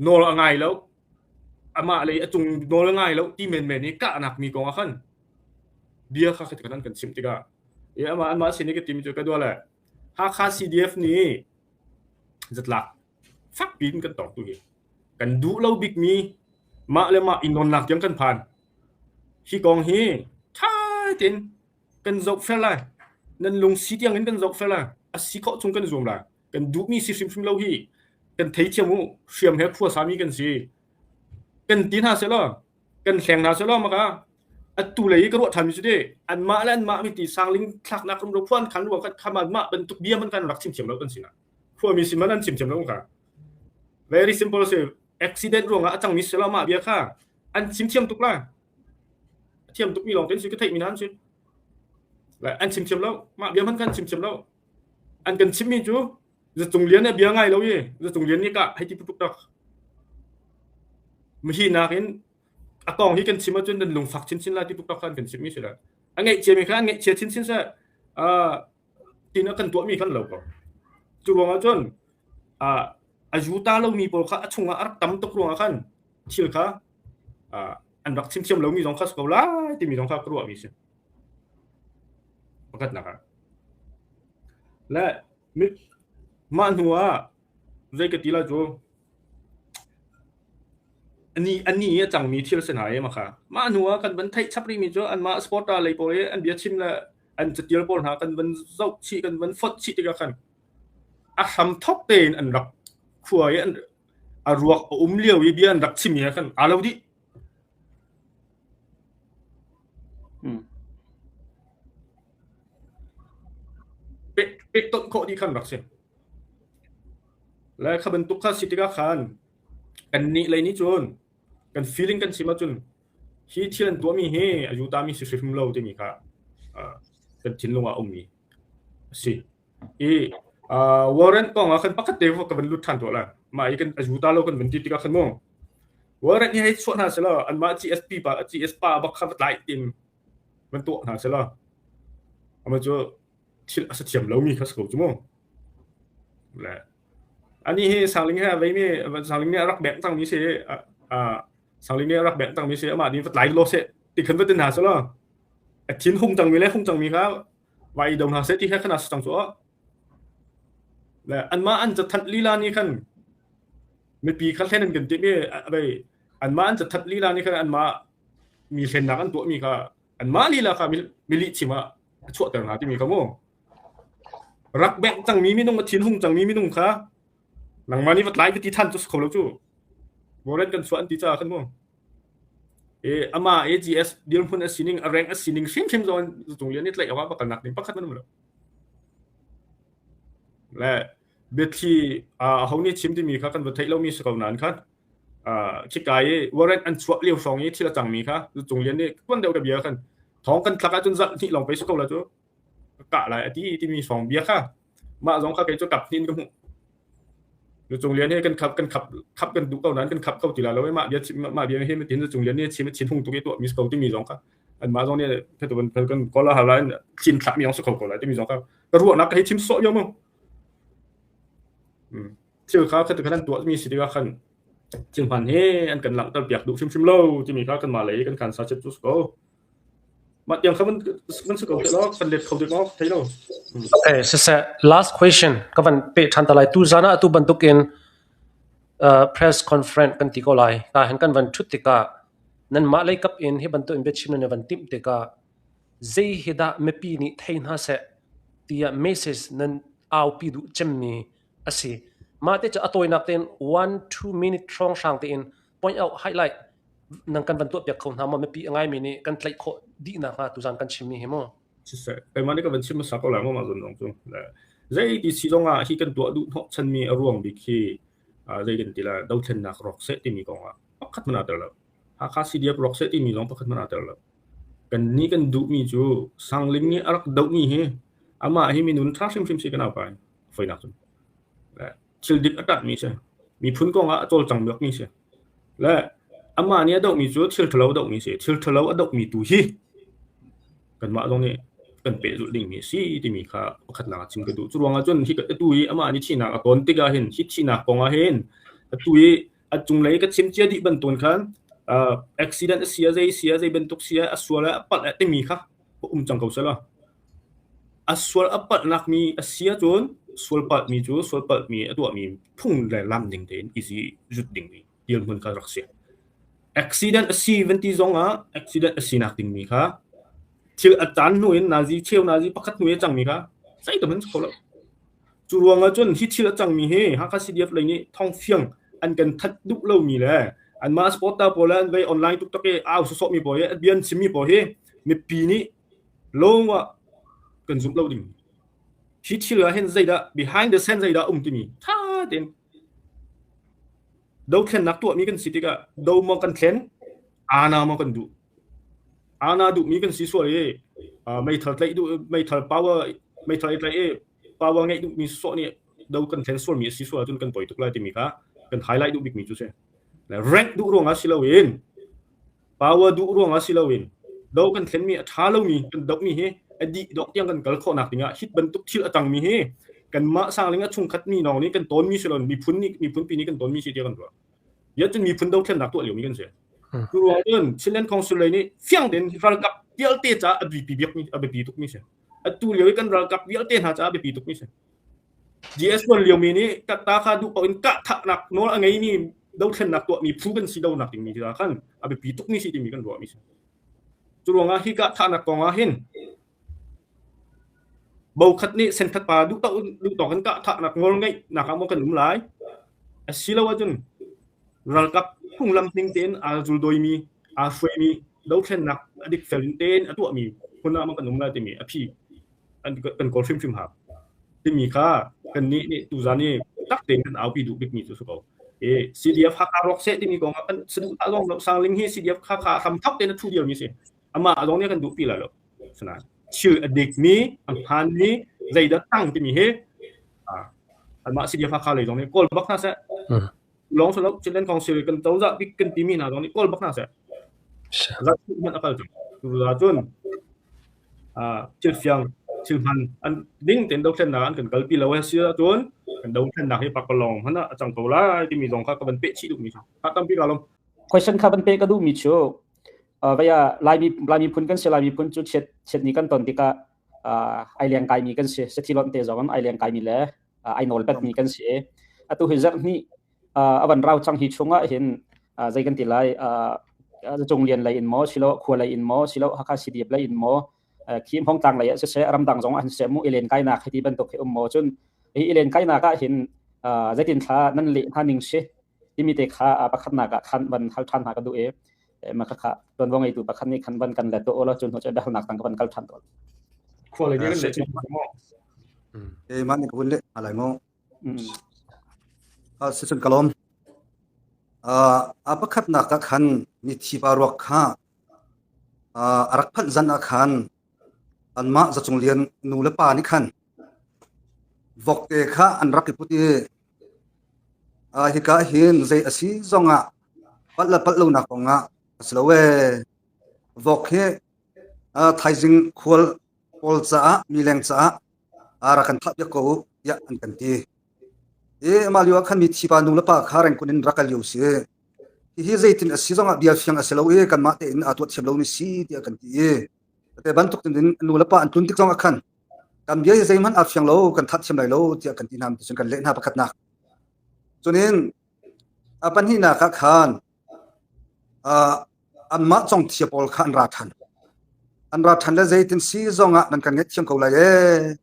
nawl a ngai lo amah lei a cung nawl a ngai lo ti menmen i kahnak mi kong ah khan bia kha kan an kan chimh tikah i amah anmah sin i ka timi cu ka dua le Hakha CDF nih zatlak fakpi in kan tong tu hi kan duh lo bikmi mah le mah i nawnnak tiang kan phan hi kong hi ṭha tein kan zohfel lai nan lungsi tiang in kan zohfel lai a si khawh chung kan zuam lai kan duhmi si hrimhrim lo hi kan theithiam u hriam he khua sami kan si kan ti hna selaw kan hleng hna selaw maka atu lei i ka ruah ṭhanmi cu ti anmah le anmah mi ti sangling thlaknak rum ro khuan khan ruang kan kham anmah bantuk bia man kan rak chim thiam lo kan sinah khuami sin man an chim thiam lo kha very simple si accident ruangah a cangmi selaw mah bia kha an chim thiam tuk lai a thiam tukmi lawng te si ka theih mi hna an si an chim thiam lo mah bia hman kan chim thiam lo an kan chimmi cu Zatung Lian a bia ngai lo i Zatung Lian nih ka hei ti tuk tak mihi nakin a kong hi kan chim ahcun nan lungfak chinchin lai ti tuk tak khan kan chimmi si la a ngaihchia mi kha an ngaihchia chinchin seh tin a kan tuahmi kan lo ko cu ruangah cun a zu ta lomi pawl kha a chungah a rak tam tuk ruangah khan thil kha an rak chim thiam lomi zong kha si ko lai timi zong kha ka ruahmi si pakhatnak ah le mah hnu ah zei ka ti lai cu ani ani a cangmi thil si hna e ma kha mah hnu ah kan van theih chap rihmi cu anmah supporter lei pawl i an bia chim le an catial pawl hna kan van zoh chih kan van fonh chih tikah khan a hram thok tein an rak khua i an a ruak a um lio i bia an rak chim i khan aa lo dih. Pektonh khawh dih khan rak si. Le kha bantuk kha si tikah khan kannih lei nih cun kan feeling kan chim ahcun hi thil an tuahmi hi a yutami si hrimhrim lo timi kha kan thinlung ah a ummi a si. I warrant kong ah khan pakhat te ka van lut ṭhan tuah lai. Mah i kan a yuta lo kan van ti tikah khan mu warrant hi hei chuah hna selaw anmah GSP pa GS pa bak kha va tlai tin van tuah hna selaw amah cu thil a sa thiam lomi kha si ko cu mu. Le ani hi Sangling he a veimi Sangling nih a rak bengh cangmi si Sangling nih a rak bengh cangmi si amah nih va tlai law seh ti khan va ti hna selaw a thin hung cangmi le hung cangmi kha va i do hna seh ti kha khan a si cang cu. Le anmah an cathanh lila nih khan mipi kha hlen an kan timh i anmah an cathanh lila nih khan anmah mi hlennak an tuahmi kha anmah lila kha mi lihchim ah a chuahter hna timi kha mu. Rak bengh cangmi minung a thin hung cangmi minung kha nangmah nih va tlai va ti than cu si kho lo cu. Warrant kan chuah an ti caah khan mu. E amah AGS dirhmun a sining a rank a sining hrimhrim zong in cung lian i tlaih awk ah va kalnak ding pakhat man um lo. Le biathli aho nih chim timi kha kan va theih lomi si ko nain khan khika i warrant an chuah lio hrawng i thil a cangmi kha cung lian nih tuan deuh ka bia khan thawng kan thlak ahcun zarh hnih lawng pei si ko la cu ka kah lai a ti timi hrawng bia kha mah zong kha kei cu kap hnin ka hmuh Cung lian he kan khap kan khap khap kan duh ko nain kan khap kho ti la lo mah bia mah bia he tin cung lian nih chim chin hung tuk i tuah mi ko timi zong kha an mah zong nih tu kan kan kola hala in chin thlak mi zong si kho ko lai timi zong kha ka ruahnak ka hei chim sawh yo mu thil kha kha kan tuah mi si tikah khan thil hman he an kan langhter piak duh hrimhrim lo timi kha kanmah lei kan kan sa chet cu ko mah tiang kha man si ko te lo kan let kho ding thei lo. Okay, siseh last question ka van pe than ta lai tu zan ah atu bantukin press conference kan ti ko lai ta hen kan van thut tikah nan mah lei kap in hi bantuk in biachim nan van timh tikah zei hi dah mipi nih thei hna seh tiah message nan aupi duh cemmi a si. Mah te cu a tawinak tein 1-2 minute hrawnghrang tein point out highlight nan kan van tuahpiak kho hna maw mipi a ngaimi nih kan tlaih khawh dih nakhnga tuzan kan chimmi hi mu. Siseh, keimah nih ka van chim hmasa ko lai maw mah zawn zong cu. Zei ti si zong ah hi kan tuah duh hnawhchanmi a ruang bik hi zei kan ti la dothlennak rawk seh timi kong ah pakhat hmanh aa tel lo. Hakha CDF rawk seh timi zong pakhat hmanh aa tel lo. Kannih kan duhmi cu Sangling nih a rak dohmi hi amah hi minun ṭha hrimhrim si kan aupa foinak cun. Le thil dik a ṭanhmi si. Miphun kong ah a cawlcang bakmi si. Le amah nih a dohmi cu thil ṭhalo a dohmi si. Thil ṭhalo a dohmi tu hi kanmah zong nih kan pehzulh dingmi a si timi kha pakhatnak ah chim ka duh. Cu ruangah cun hi atu i amah nih thihnak a tawn tikah hin hi thihnak kong ah hin atu i a cunglei ka chim cia dih bantuk khan accident a si a zei si a zei bantuk si a sual a palh a timi kha um cang ko selaw a sual a palhnak mi a si ahcun sual palhmi cu sual palhmi a tuahmi phung le lam ning tein easy zut dingmi dirhmun kha rak si. Accident a si van ti zong ah accident a sinak dingmi kha thil a caan hnu in nazi cheu nazi pakhat hnu i a cangmi kha zeitam an si kho lo. Cu ruangah cun hi thil a cangmi hi Hakha CDF lei nih thawngfiang an kan thanh duh lomi le anmah supporter pawl le an vei online tuktak i au sawsawhmi pawl hi bia an chimmi pawl hi mipi nih lawng ah kan zumh lo ding. Hi thil ah hin zeidah behind the scene zeidah um timi tha tein dothlennak tuahmi kan si tikah do maw kan thlen ana maw kan duh. Ana duhmi kan si sual i meithal tlaih duh meithal power meithal i tlaih i power ngeih duhmi sawh nih do kan thlen sualmi a si sual ahcun kan poi tuk lai timi kha kan highlight duh bikmi cu si. Rank duh ruangah si loin power duh ruangah si loin do kan thlenmi a ṭha lomi kan dohmi hi a dih dawk tiang kan kal khawhnak dingah hit bantuk thil a tangmi hi kanmah sangling a chungkhat mi lawng nih kan tawnmi si loin miphun nih miphun pi nih kan tawnmi si tiah kan ruah. Ya cun miphun dothlennak tuah liomi kan si. Cu ruang cun Chinland Council lei nih fiang tein ralkap vialte caah a biapi bikmi a biapi tukmi si. Atu lio i kan ralkap vialte hna caah a biapi tukmi si. GS1 liomi nih ta kha duh paoh in kah thahnak nawl a ngeimi dothlennak tuahmi phu kan si donak dingmi khi khan a biapi tukmi si timi kan ruahmi si. Cu ruangah hi kah thahnak kong ah hin bokhat nih senkhat pa duh tawk in kah thahnak nawl ngeihnak ah maw kan um lai asilo ahcun ralkap phunglam ning tein aa zuldawimi aa hruaimi dothlennak a dikfel tein a tuahmi hmun ah maw kan um lai timi a phi kan kawl hrimhrim hau. Timi kha kannih nih tuzan i tak tein kan aupi duh bikmi cu a si ko. I CDF Hakha rawk seh timi kong ah kan saduhthah zong lo. Sangling hi CDF Hakha hramthok tein a ṭhu dirmi a si. Amah zong nih a kan duhpi lai lo. Asinain thil a dikmi, a hmaanmi, zeidah tang timi hi anmah CDF Hakha lei zong nih kawl bak hna seh. Lawng si lo, Chinland Council kan cozah bik kan timi hna zong nih kawl bak hna seh. Zat hmanh a kal cang. Cucaah cun thil fiang thil hman an ding tein dothlennak an kan kalpi lo a si ahcun kan dothlennak hi pakpalawng hmanh ah a cang ko lai timi zong kha ka van peh chih duhmi cu. Ha tampi ka lawm. Question kha van peh ka duhmi cu vaya Laimi Laimi phun kan si Laimi phun cu chiat chiatni kan ton tikah ai leng kaimi kan si sathi lon te zong ai leng kaimi le ai nawl petmi kan si atu hi zarh hnih a van rau cang hi chungah hin zei kan ti lai cung lian lei in maw silo khua lei in maw silo Hakha CDF lei in maw khi hmong tlang lei ah siseh ramdang zong ah hin siseh mu ilen kainak hi ti bantuk hi um maw cun hi ilen kainak ah hin zeitin thla nan leh hna ning si timi te kha pakhatnak ah khan van hal than hna ka duh i ma kha kha tuanvo ngeitu pakhat nih khan van kan let to la cun ho che biahalnak tang ka van kal than to Khua lei kan le maw Eh man ni ka vun le alai mo a si cun kalom a pakhatnak ah khan mithi pa ruak kha a rak phanh zan ah khan anmah zacung lian nu le pa nih khan vokte kha an rak i put i hika hin zei a si zongah palh le palh lonak kongah a si lo ee vok hi thaizing khual pawl caah mileng caah rak kan thah piak ko u tiah an kan ti. I mah lio ah khan mithi pa nu le pa kha rengkun in rak kal lio si. Hihi zeitin a si zongah bia fiang a si lo i kanmah tein aa tuah thiam lomi si tiah kan ti i te bantuk in nu le pa an tlun tik zongah khan kan bia hi zeihmanh aa fiang lo kan that thiam lai lo tiah kan ti hna cun kan leh hna pakhatnak. Cunin a pahnihnak ah khan anmah congthia pawl kha an ra ṭhan. An ra ṭhan le zeitin si zongah nan kan ngaihthiam ko lai ee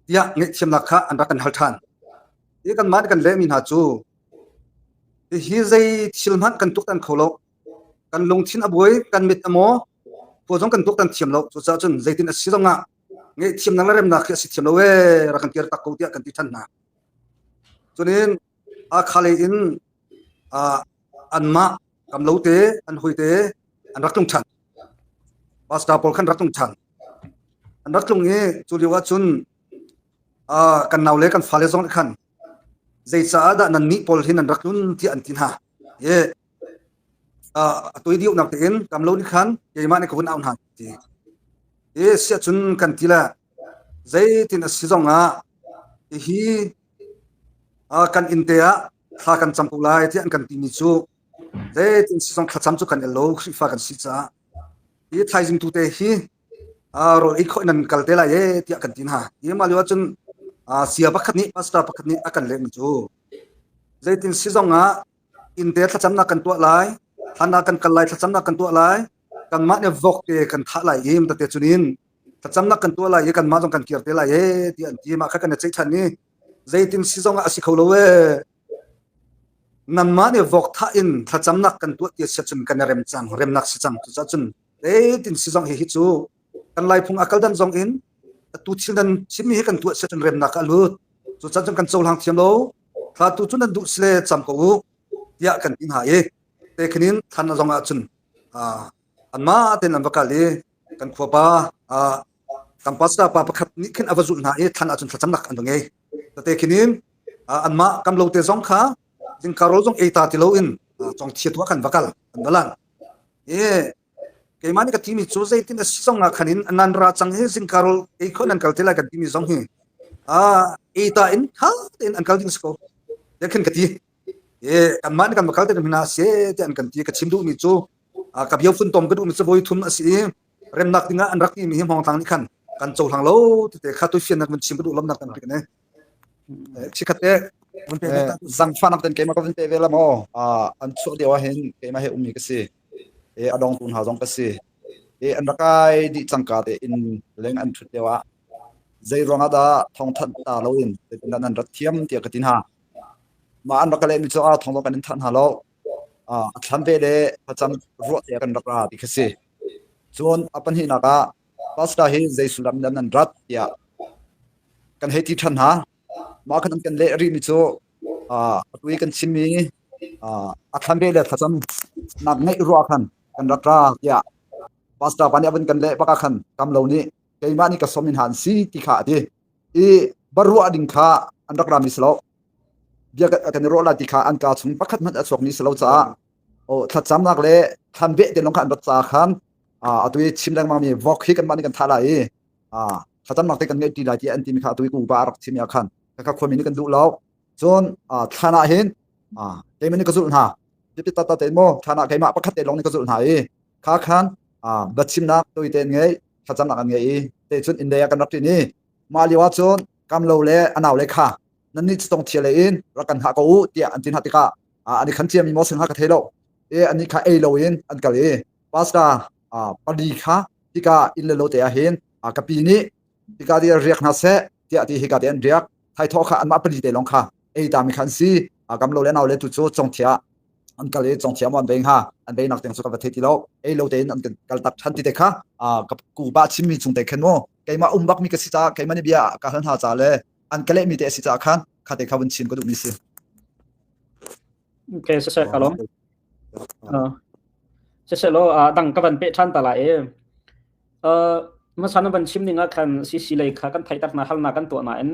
tiah ngaihthiamnak kha an rak kan hal ṭhan. Hi kanmah nih kan lehmi hna cu hihi zei thil hmanh kan tuktan kho lo. Kan lungthin a buai, kan mit a maw, khua zong kan tuktan thiam lo. Cucaah cun zeitin a si zongah ngaihthiamnak le remnak hi a si thiam lo ee rak kan kir tak ko tiah kan ti ṭhan hna. Cunin Hakha lei in anmah kamlo te an hoi te an rak tlung ṭhan. Pastor pawl khan rak tlung ṭhan. An rak tlung i cu lio ah cun kan nau le kan fale zong nih khan zeicaah dah nannih pawl hi nan rak tlun tiah an ti hna. I a toi deuhnak tein kamlo nih khan keimah nih ka vun au hna ti. I siah cun kan ti le zeitin a si zong ah hihi kan inn te ah thla kan cam ko lai tiah an kan timi cu zeitin si zong thlacam cu kan el lo Khrihfa kan si caah hi thaizing tu te hi rawl ei khawh in nan kal te lai e tiah kan ti hna. Hi mah lio ahcun sia pakhat nih pastor pakhat nih a kan lehmi cu zeitin si zong ah inn te thlacamnak kan tuah lai, thlan ah kan kal lai thlacamnak kan tuah lai, kanmah nih vok te kan thah lai i tate cunin thlacamnak kan tuah lai i kanmah zong kan kir te lai e tiah an ti. Mah kha kan i ceih ṭhan i zeitin si zong ah a si kho lo ee. Nanmah nih vok thah in thlacamnak kan tuah ti a si cun kan i rem cang, remnak si cang. Cucaah cun zeitin si zong hi hi cu kan Laiphung a kal dan zong in atu thil nan chimmi hi kan tuah si cun remnak ah a lut. Cucaah cun kan cohlang thiam lo. Thla tu cu nan duh si le cam ko u tiah kan ti hna i te khin in thlan zong ah cun anmah tein an va kal i kan khuapa kan pastor pa pakhat nih khin a va zulh hna i thlan ahcun thlacamnak an va ngei. Tate khin in anmah kam lo te zong kha zingka rawl zong ei ta ti loin congthia tu ah khan va kal an va lan. I keimah nih ka timi cu zeitin a si zong ah khan in nan ra cang hi zingka rawl ei kho nan kal te lai kan timi zong hi ei ta in tha tein an kal ding si ko. Te khin ka ti. I kanmah nih kan va kal te hna se te an kan ti ka chim duhmi cu ka bia funtom ka duhmi cu voi thum a si i remnak dingah an rak timi hi Hmawngtlang nih khan kan cohlang lo tete kha tuifiannak vun chim ka duh lomnak tampi kan chikhat te zangfahnak ten keimah ka vun pe ve la maw an chuah lio ah hin keimah he ummi ka si e a dongtu hna zong ka si e an rakai dih cangka te in leng an thut lio ah zei ruangah dah thawngthanh ta loin zeitindah nan rat thiam tiah ka ti hna mah an rak ka lehmi cu ah thawng kan in thanh hna lo a thlan ve le thlacam ruah te kan rak ra ti kha si. Cun a pahnihnak ah pastor hi zei sullam dah nan rat tiah. kan hei ti ṭhan hna. Mah khan an kan leh rihmi cu atu i kan chimmi a thlan ve le thlacam nak ngeih ruah khan kan rak ra tiah pastor pa nih a vun kan leh bak ah khan kam lo nih keimah nih ka sawm in han si ti kha a ti. I baruah ding kha an rak rami si lo. Bia kan i ruah lai ti kha an kaa chung pakhat hmanh a chuakmi si lo caah oh thlacamnak le thlan veh te lawng kha an rat caah khan atu i chim lengmang mi vok hi kanmah nih kan thah lai i thlacamnak te kan ngeih ṭi lai tiah an timi kha atu i ku pa a rak chim ah khan kha khuami nih kan duh lo. Cun thlan ah hin keimah nih ka zulh hna. Pipi tata te maw thlan ah keimah pakhat te lawng nih ka zulh hna i kha khan biachimnak tawite an ngei thlacamnak an ngei i te cun inn lei ah kan rak ṭin i mah lio ah cun kamlo le a nau le kha nannih cu tong thia le in rak kan hngah ko u tiah an ti hna tikah an i khan ciami maw sin kha ka thei lo i annih kha ei lo in an kal i pastor pali kha hika inn le lo te ah hin ka pi nih hika ti riak hna seh tiah ti hika te an riak thaithawh kha anmah pali te lawng kha ei ta mi kha an si kam lo le nau le tu cu congthia an kal i congthia mo an bei hnga an bei nak tiang cu ka va thei ti lo ei lo tein an kal tak than ti te kha ka ku ba chimmi chung te khan mu keimah um bak mi ka si ca keimah nih bia ka hal hna ca le an ka leh mi te a si ca khan kha te kha vun chim ka duh mi si. Okay, siseh ka lawm. Siseh law dang ka van pe than ta lai e. Hmasa na van chim ning ah khan CC lei kha kan theihter hna halnak kan tuah nain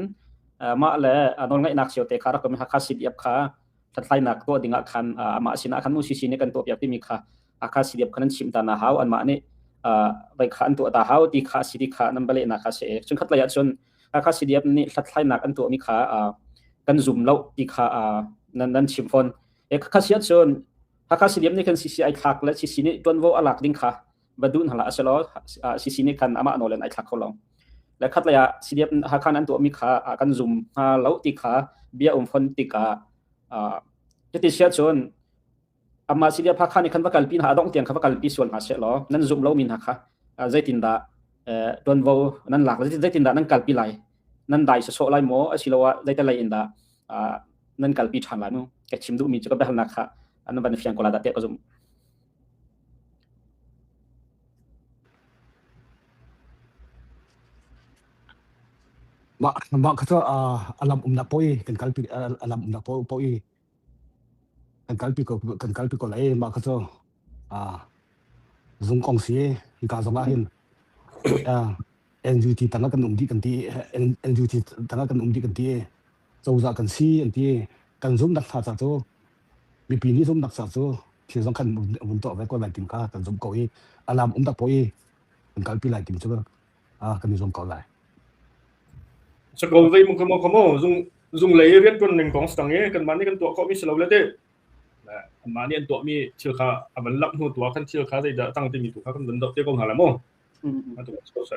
mah le nawlngaihnak cio te kha rak um Hakha CDF kha hlathlainak tuah ding ah khan amah sinah khan mu CC nih kan tuahpiak timi kha Hakha CDF kha nan chim ta na hau anmah nih vai kha an tuah ta hau ti kha si ti kha nan balehnak kha si cun khat lei ah cun Hakha CDF nih hlathlainak an tuahmi kha kan zum lo ti kha nan nan chim fawn e kha si ahcun Hakha CDF nih khan CC ai thlak le CC nih tuanvo a lak ding kha va duh hna hlah aselaw CC nih khan amah nawl in ai thlak kho lo. Le khat lei ah CDF Hakha an tuahmi kha kan zum hnga lo ti kha bia um fon tikah cuti si ahcun amah CDF Hakha nih khan va kalpi hna adongh tiang kha va kalpi sual hna seh law nan zum lomi hna kha zeitindah tuanvo nan lak zeitindah nan kalpi lai nan dai sawsawh lai maw asiloah zeitalei in dah nan kalpi ṭhan lai mu ka chim duhmi cu ka biahalnak kha nan van fiang ko la dah tiah ka zumh. Mah mah kha cu a lam umnak paoh i kan kalpi a lam umnak paoh paoh i kan kalpi ko kan kalpi ko lai mah kha cu zung kong si hika zong ah hin NUT tangah kan um dih kan ti NUT tangah kan um dih kan ti cozah kan si an ti kan zumnak hna ca cu mipi nih zumnak ca cu thil zong khan vun tuah ve ko lai tim kha kan zumh ko i a lam um tak po i kan kalpi lai tim cu kan i zum ko lai. Sako zei mu kamo kamo zung zung lei rian tuan ning kong stang i kan mah nih kan tuah khawh mi si lo le te anmah nih an tuah mi thil kha a van lak hnu tu ah khan thil kha zeidah cang timi tu kha kan van doh te ko hna la mu. Atu so.